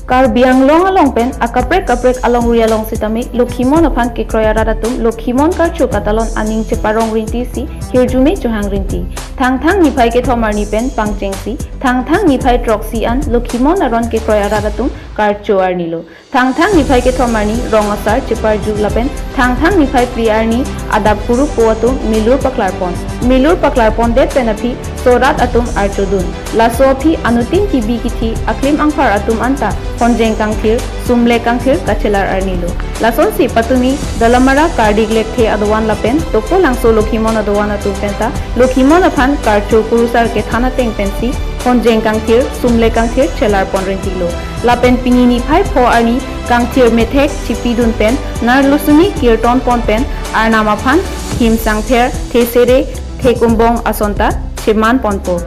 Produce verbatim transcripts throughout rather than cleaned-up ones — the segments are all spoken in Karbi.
Karbi Anglong along pen akaprek kaprek alongri along sitame Lokhimon aphan kekroi arat atum Lokhimon karcho katalon aning cheparong rinti si hirjume chohang rinti. Thangthang niphai kethom arni pen pangchengsi, thangthang niphai throksi an Lokhimon aron kekroi arat atum karcho arnilo. Thangthang niphai kethom arni rong asar cheparju lapen thangthang niphai phli arni adap kurupo atum milur paklarpon. Milur paklarpondet pen aphi sorat atum archodun. Laso aphi anutin kibi kithi aklim angphar atum anta honjeng kangthir, sumle kangthir kachelar arnilo. Lasonsi patumi Dolamara Kardik Lekthe adovan lapen Tokolangso Lokhimon adovan atum penta Lokhimon aphan karcho kurusar kethan ateng pensi honjeng kangthir, sumle kangthir chelarpon rintilo. Lapen pini niphai pho arni kangthir methek chipidun pen narlusuni kirton pon pen Arnam aphan him sangther, thesere, thekumbong asonta cheman ponpo.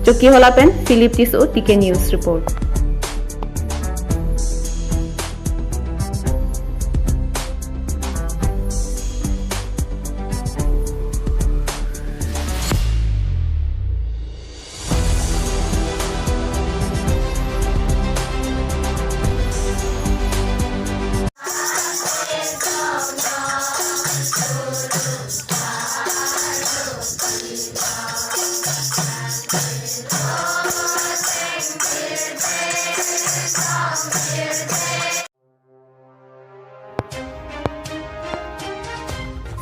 Chokihola pen Philip Tisso, T K News Report.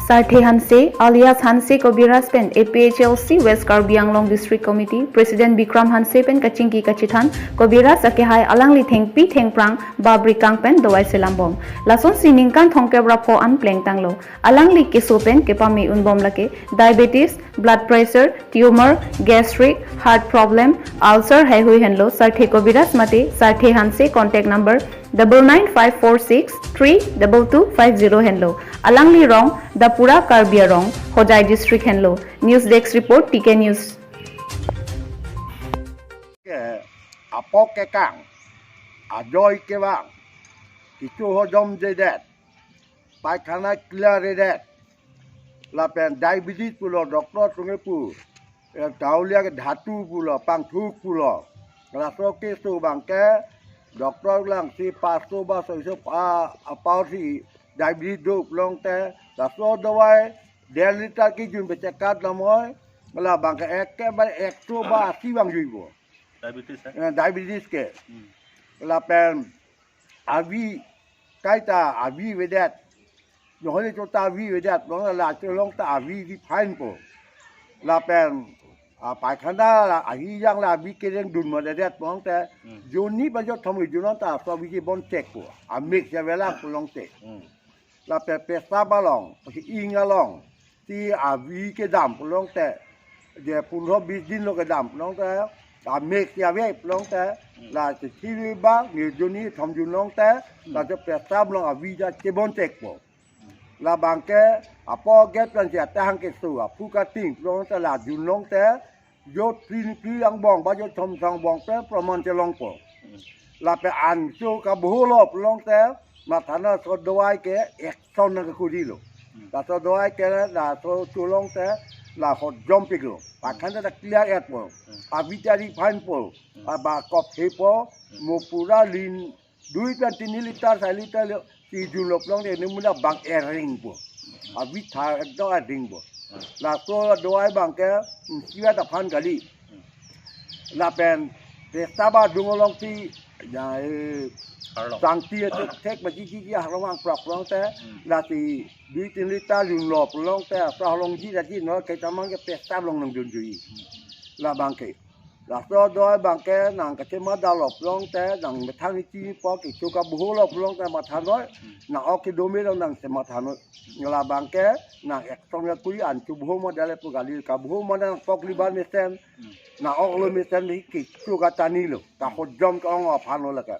Sarthe Hanse alias Hanse Kobiraj pen A P H L C West Karbi Anglong District Committee President Bikram Hanse pen kachingki kachethan Kobiraj akehai alangli thengpi thengphrang babri kang pen dovai selambom. Lasonsi ningkan thomkep ra pho an plengtanglo. Alangli keso pen kepame unbom lake diabetes, blood pressure, tumor, gastric, heart problem, ulcer haihui henlo. Sarthe Kobiraj mate Sarthe Hanse, contact number double nine five four six three double two five zero henlo. Alangli rong Dapura, Karbi Anglong, Hojai District henlo. News Desk Report, T K News. Ke apok kekang, ajoi kevang, kecho hojom jedet, paikhana clear jedet, lapen diabetes pulo doctor atum ke pu, eh, taulia ke dhatu pulo, pangthuk pulo. Laso keso abangke doctor langsi paso ba soiso a, apor si diabetes do pulote, laso dovai der liter kejun bechekat lamoi, labangke ekebare ekso ba asi vangjuipo. Diabetes, eh? Eh, diabetes ke. Hmm. Lapen avi kaita avi avedet. Nohole chota avi avedet, long la cholong ta avi di fine po. Lapen, ah, paikhana la ahi yang la avi kereng dun ma dedet pon te. Hmm. Joni ba jo thom jun ta so avi ke bon check po. Amik se vela pulong te. Hmm. Lapen pesap along, ing along, ti avi kedam pulote, je pundro bis din lo kedam pulote, amek ti ave pulote, la si thiri ba, nirjuni thomjun longte, la je pesap along avi ja chebon chekpo. Labangke, apo get kan si atahang keso, aphu kating pulote, la jun longte, jo trin kri angbong ba jo chomsong bong pen proman chelongpo. Hmm. Lapen ancho kabholo pulote, mathana so dovai ke action nangkekurilo. Hmm. Laso dovai ke laso cholongte, la hojom piklo. Pakhan ta clear etpo. Hmm. Avi ta refine po. Hmm. Aba kop hepo, hmm, mo pura lin dui pen tini liter, sar liter lo, si junlo pulote ne mula bang ereng po. Avi tha ekdom ereng po. Laso dovai abangke, hmm, siwa ta phan kali. Lapen pesap adung along si, ya, eh, harlong. Sangti thek, thek ba ji ji ji harlong angprok pulote, hmm, lasi dui tin liter junlo pulote, asa harlong ji ra ji no, ketamang ke pesap along nangdunjui. Labangke. Laso dovai abangke nang kachema dalo pulote, nang methang ichi po kecho kabholo pulote mathanoi, nang ok kedo me lo nang se mathanoi. Labangke nang action ya kuri ancho bho ma dale pu kali, kabho ma nang pok liban mesen, nang ok lo mesen hi kecho katani lo, kahojom ka-ong aphan lo lake.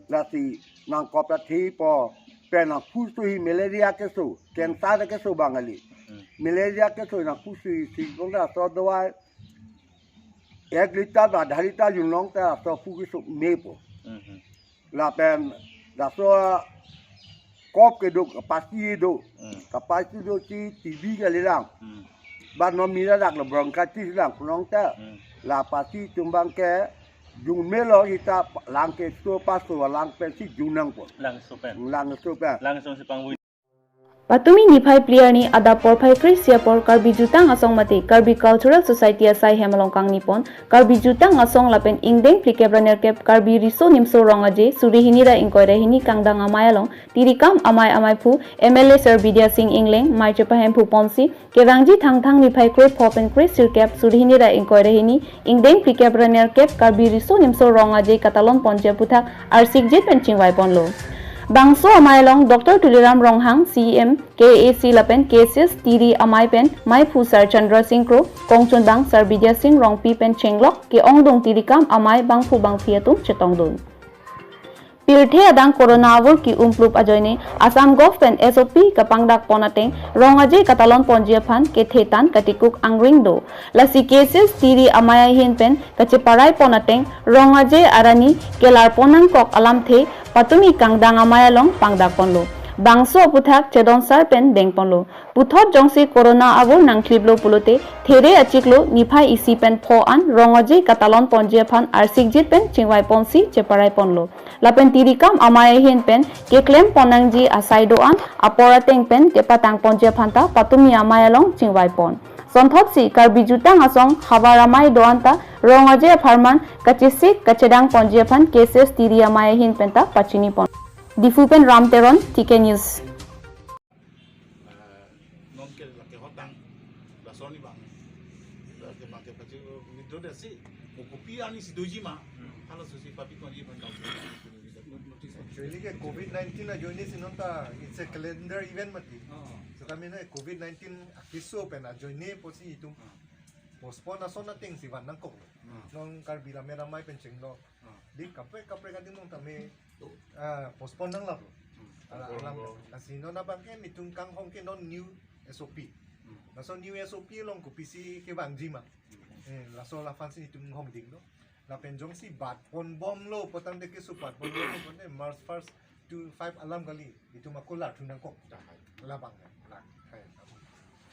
Lasi nang kop ta thi po, pen nang phu so hi malaria keso, cancer keso bang kali. Malaria keso nang phu so hi si kong laso dovai, ek liter ba adha liter junlongte laso phu keso mepo. Hmm, hmm. Lapen laso kop kedo kapasi do. Hmm. Kapasi do si T B kalilang. Hmm. Ba nom mira dak lo bronchitis lang pulote. Hmm. La pasi chumbang ke Jun melo ita langkeso paso lang pensi jun nangpo. Langso pen. Langso pen. Langso si pangvoi. Patumi niphai phli arni adap porphai kre-isi apor Karbi Jutang Asong mate Karbi Cultural Society asai hem along kangni pon Karbi Jutang Asong lapen ingdeng phlikep ra nerkep Karbi Riso Nimso Rong Aje suri hini ra ingkoi ra hini kangdang amei along tirikam amei ameiphu M L A Sir Bidya Sing Engleng mei chepahemphu ponsi kevangji Thangthang niphai kre-pho pen kre-sirkep suri hini ra ingkoi ra hini ingdeng phlikep ra nerkep Karbi Riso Nimso Rong Aje katalon ponji aphuthak arsikjit pen chingvai ponlo. Bangso amei along Doctor Tuliram Ronghang, C E M, K A A C lapen K S S tiri amei pen meiphu Sir Chandra Sing Kro, kongchunbang Sir Bidya Sing Rongpi pen chenglok ke-ongdung tirikam amei bangphu bangphi atum chetongdun. Pirthe adang corona avur ki-umplup ajoine Assam Gov pen S O P kapangdak pon ateng Rong Aje katalon ponji aphan kethe tan katikuk angring do. Lasi K S S tiri amei ahin pen kacheparai pon ateng Rong Aje arani kelar pon nangkok alamthe patumi kangdang amei along pangdak ponlo. Bangso aphuthak chedon sar pen deng ponlo. Puthot jongsi corona avur nangthliplo pulote there achiklo niphai isi pen pho an Rong Aje katalon ponji aphan arsikjit pen chingvai ponsi cheparai ponlo. Lapen tirikam amei ahin pen keklem pon nangji asai do-an apor ateng pen kepatang ponji aphan ta patumi amei along chingvai pon. Sonthotsi Karbi Jutang Asong havar amei do-an ta Rong Aje apharman kachesik kachedang ponji aphan K S S tiri amei ahin pen ta pachini pon. Diphu pen Ram Teron, T K News. Ah, non ke lake hotang, lason ni bang. Lake bang ke pachi withdraw dasi, mo kopi ani si doji ma, halaso si papi konji phan kau. Actually ke covid nineteen ajoine si non ta it's a calendar event mati. So kami na covid nineteen akiso pen ajoine pusi itum postpone ason ateng si van nangkok. Non Karbi Lammet Amei pen chenglo. Di kaprek kaprek adim nong tame ah, postpone nanglap. Ala alam. Lasi non abang ke nitum kanghong ke non new S O P. Laso new S O P along kopisi kevangji ma. Eh, laso laphan si nitum hongdinglo. Lapen jongsi bat ponbomlo pu tangte keso bat ponbomlo pu tangte March first to five alam kali. Itum ako larthu nangkok. Labang la. Hai.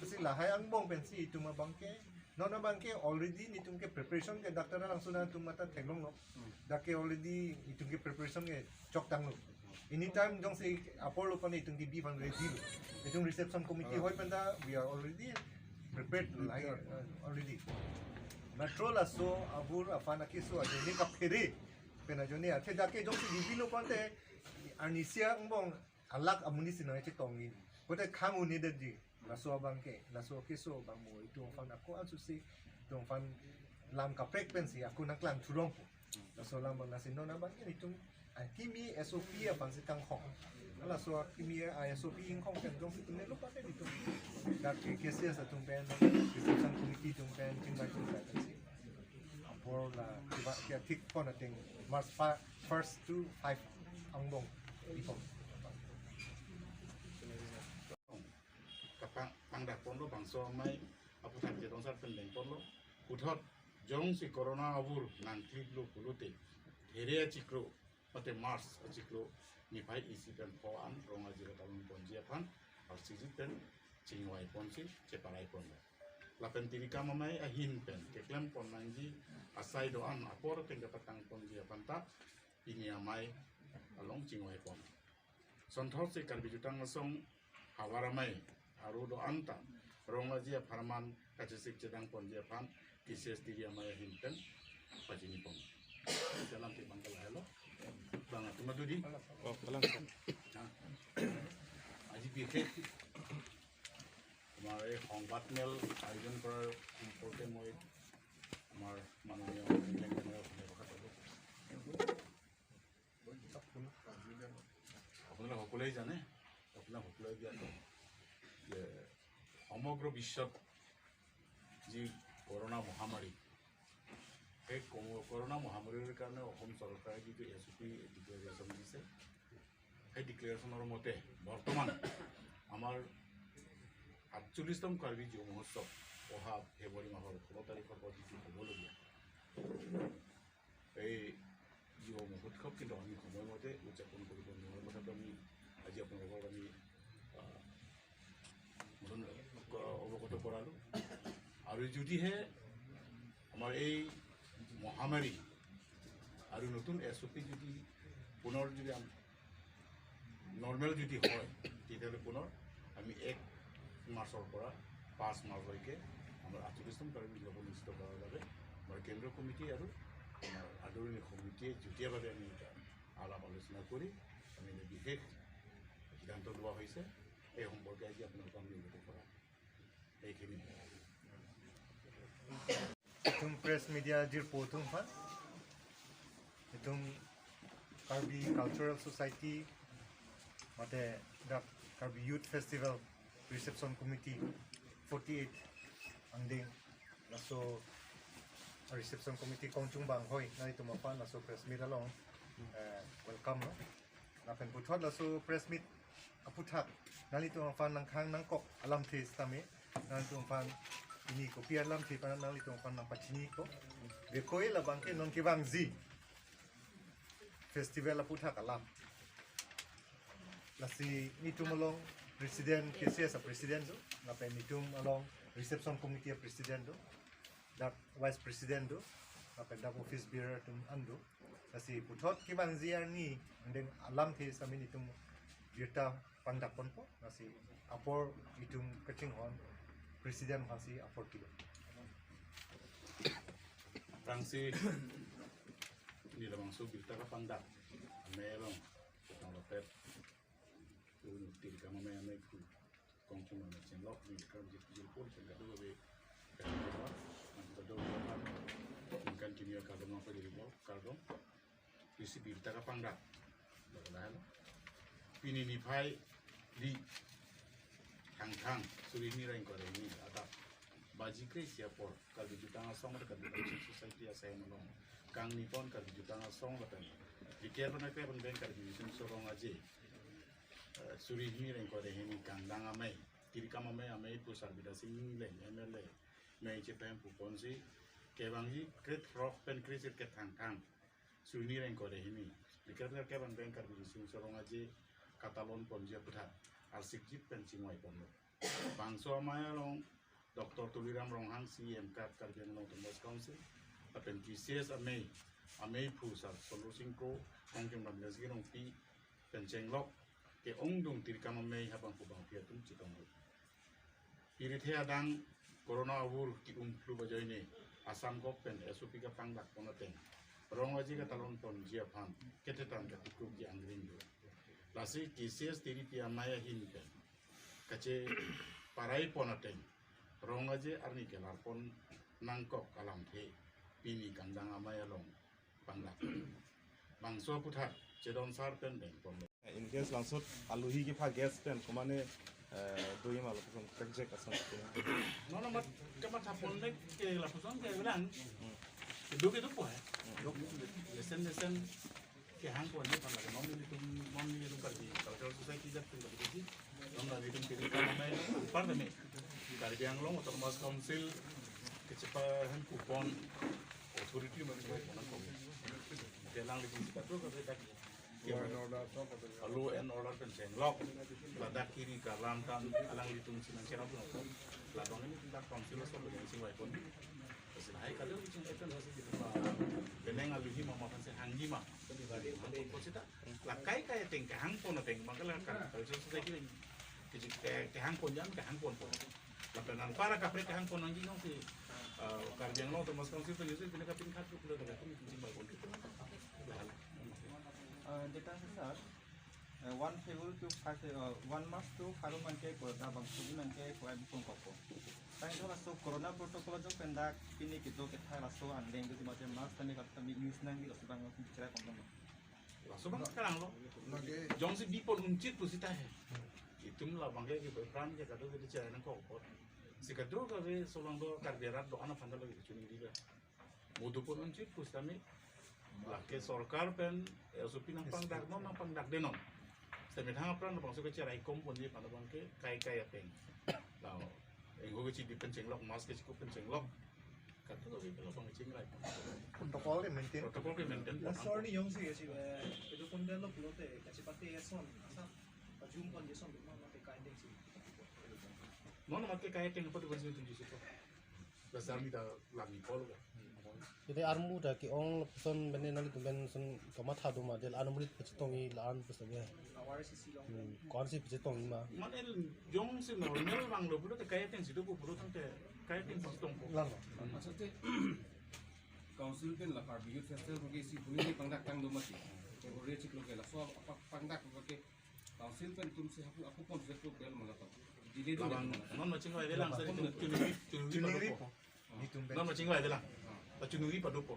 Lasi lahai angbong pensi itum abang ke non abang ke already nitum ke preparation ke doctor alangsun atum mata theklonglo. Dak ke already itum ke preparation ke choktanglo. Anytime jongsi apor lo pu tangte itum ke bi phan ready lo. Itum reception committee hoi pen ta we are already prepared like uh, already. Metro laso avur aphan akiso ajoine kaphere pen ajoine athe dak ke jongsi bi lo pu tangte arnisia angbong alak amonit si nangchetongji. Kote khang un-edetji. Laso abang ke, laso keso abang mo itum aphan ako ansusi, itum aphan lam kaprek pensi ako nangklang thurongpo. Laso alam abang lasi non abang ke itum akimi S O P aphan si kanghong. Laso akimi ah, S O P inghong pen jongsi itum nelo pu tangte itum dak ke K S S atum pen, reception committee atum pen, chingvai chingvai pensi apor la kiba kia thik pon ateng March first to five angbong ipon. Kapang pangdak ponlo bangso amei aphuthak chedon sar pen deng ponlo. Puthot jongsi corona avur nangthliplo pulote there achiklo mate March achiklo niphai isi pen pho an Rong Aje katalon ponji aphan arsikjit pen chingvai ponsi cheparai ponlo. Lapen tirikam amei ahin pen keklem pon nangji asai do-an apor ateng kepatang ponji aphan ta pini amei along chingvai pon. Sonthotsi Karbi Jutang Asong havar amei aro do-an ta Rong Aje apharman kachesik chedang ponji aphan K S S tiri amei ahin pen pachini pon. Jalan ti bangkal helo. Bang atum adu di. Oh, kalang. আজি বিশেষ আমাৰ এই সংবাদমেল আয়োজন কৰাৰ সম্পৰ্কে মই আমাৰ মাননীয় অনিল ডেংগেনৰ ধন্যবাদ জনাব। আপোনালোক সকলোৱে জানে, আপোনালোক সকলোৱে জ্ঞাত যে সমগ্ৰ বিশ্বত যি কৰোণা মহামাৰী, সেই ক- কৰোণা মহামাৰীৰ কাৰণে অসম চৰকাৰে যিটো এছ অ' পি ডিক্লেৰেশ্যন দিছে, সেই ডিক্লেৰেশ্যনৰ মতে বৰ্তমান আমাৰ আঠচল্লিছতম কাৰ্বি যুৱ মহোৎসৱ অহা ফেব্ৰুৱাৰী মাহৰ ষোল্ল তাৰিখৰ পৰা যিটো হ'বলগীয়া, এই যুৱ মহোৎসৱ কিন্তু আমি সময়মতে উদযাপন কৰিব নোৱাৰাৰ কথাটো আমি আজি আপোনালোকক আমি আহ, নতুন, আহ, অৱগত কৰালোঁ। আৰু যদিহে আমাৰ এই মহামাৰী আৰু নতুন এছ অ' পি যদি পুনৰ যদি আম- নৰ্মেল যদি হয়, তেতিয়াহ'লে পুনৰ আমি এক মাৰ্চৰ পৰা পাঁচ মাৰ্চলৈকে আমাৰ আঠত্ৰিশতম কাৰ্বি অংশীদাৰসকল নিশ্চিত কৰাৰ বাবে আমাৰ কেন্দ্ৰীয় কমিটি আৰু আমাৰ আদৰণীয় সমিতিয়ে যুটীয়াভাৱে আমি এটা আলাপ আলোচনা কৰি আমি এটা বিশেষ সিদ্ধান্ত লোৱা হৈছে। এই সম্পৰ্কে আজি আপোনালোকক আমি অৱগত কৰা এইখিনি। Itum press media jirpo atum aphan, itum Karbi Cultural Society, mate dak Karbi Youth Festival Reception Committee forty-eight angdeng, laso Reception Committee kongchung banghoi nanglitum aphan laso press meet along, eh, welcome lo. Lapen puthot laso press meet aputhak nanglitum aphan nangkhang nangkok alamthe sitame, nanglitum aphan pini kopi alamthe pen nanglitum aphan nangpachiniko. Bekoi labangke non kevangji festival aputhak alam. Lasi nelitum along president, K C S a president do, lapen nelitum along reception committee a president do, dak vice president do, lapen dak office bearer atum an do. Lasi puthot kevangji arni angdeng alamthe sitame nelitum birta pangdakponpo. Lasi apor itum kachinghon president aphansi apor kilo. Aphrangsi neli labangso birta kapangdak amei along, ketang lopet, un tirikam amei, amei ku kongchung amei chenglok, neli kram jit jilpon pen kadokave, kadokave, kadokave, ningkan kimi akardom nangpajirlo, kardom. Isi birta kapangdak. Bakalahelo. Pini niphai di Thangthang, suri hini ra ingkoi ra hini adap baji kre-isi apor, Karbi Jutang Asong, Karbi Cultural Society asai malong kangni pon Karbi Jutang Asong lapen Vicar pen akrep pen beng Karbi Riso Nimso Rong Aje, eh, suri hini ra ingkoi ra hini kangdang amei, tirikam amei, amei pu Sarbidasing Engleng, M L A, amei chepahem puponsi kevangji krethrok pen kresirkep Thangthang, suri hini ra ingkoi ra hini, Vicar pen akrep pen beng Karbi Riso Nimso Rong Aje katalon ponji aputhak arsikjit pen chingvai ponlo. Bangso amei along Doctor Tuliram Ronghang, C E M Kap Karbi Anglong Autonomous Council, lapen K C S amei, amei phu Sar Sonrosing Kro, kongchung Bamdesgi Rongpi pen chenglok ke-ongdung tirikam amei habang pu bangpi atum chetonglo. Pirithe adang corona avur ki-umphlu ajoine Assam Gov pen S O P kapangdak pon ateng Rong Aje katalon ponji aphan kethetan katikrukji angring do. Lasi K C S tiripi amei ahin pen kacheparai pon ateng Rong Aje arni kelar pon nangkok alamthe pini kangdang amei along pangdak. Bangso aputhak Chedon Sar pen beng ponlo. In case langsut aluhi kepha guest pen komane, eh, doi ma lapuson project ason. Non non mat kamatha ponle ke lapuson ke bilang. Keduk keduk po he. Duk lesen lesen kehang ponji aphan lake non nelitum, non nelitum Karbi Cultural Society ajat pen lake di. Non nelitum tirikam amei apar tame Karbi Anglong Autonomous Council kechepahem kupon authority mari pon ako. Kelang lagi si kadokave dak law and order pen chenglok, ladak kiri kalam tan alanglitum si nangcherap lo. Labang ini tentang council so yang sing waipon. Sila hai kadang icing eton hasi gitu. Beneng aluhi mama kan se hangji ma. Hangji ko sita. La kai kai ateng kehang pon ateng bangkala kan Cultural Society ini. Kejik ke kehang pon jan kehang pon pon. Lapen anpar kaprek kehang pon nangji nong si, eh, Karbi Anglong Autonomous Council pen Yusuf pini kapin khat duk lo daga tum icing waipon. Eh, data sir, eh, one February to five, eh, one March to five March ke ko da bang sugi nang ke ko ai bukong koko. Tang itu laso corona protocol jok pendak pini kito ketha laso angdeng itu mate mask tame kat tame use nangji laso bang bicara kong. Laso bang sekarang lo. Lagi. Jongsi bipon unchit pusita he. Itum labang ke ke pran ke kado ke bicara nang koko. Si kadokave solang do Karbi arat do-an aphan lo ke chuning di ba. Mudu pon unchit pusitame lake sorkar pen S O P nangpangdak non, nangpangdakde non. Sitame thang apran labangso kecherai kom ponji aphan labang ke kai kai ateng. Lao, ingho kechidi pen chenglok, mask kechikup pen chenglok. Kadokave labang chingrai. Protocol ke maintain. Protocol ke maintain. Laso arni jongsi kesi, eh, itu pun dia lo pulote kachepate eson asam pajum pon eson non mate kai deng si. Non mate kai deng apa tu pun si tunjuk situ. Dasar ni ta lagi call ka. Jadi armu ta ke-ong lapuson bene nanglitum pen son kamatha do ma, del armu rit pachetongji la-an puson ya. Hmm, ko-ansi pachetongji ma. Mane jongsi normal vanglo pulote kai atengsi dopo pulo tangte kai atengsi tongpo. Lalo. Achate council pen la Karbi Youth Festival ke isi puni ni pangdak tang do mati. Ko re chiklo ke laso apa pangdak ke council pen atumsi hapu apu pon se pro del malato. Dile do Labang malato. Non machingvai avelang sir, chuningri, chuningri Chuningri padopo. Po. Netum pen. Non machingvai avelang. Ah. Ta chuningri padopo.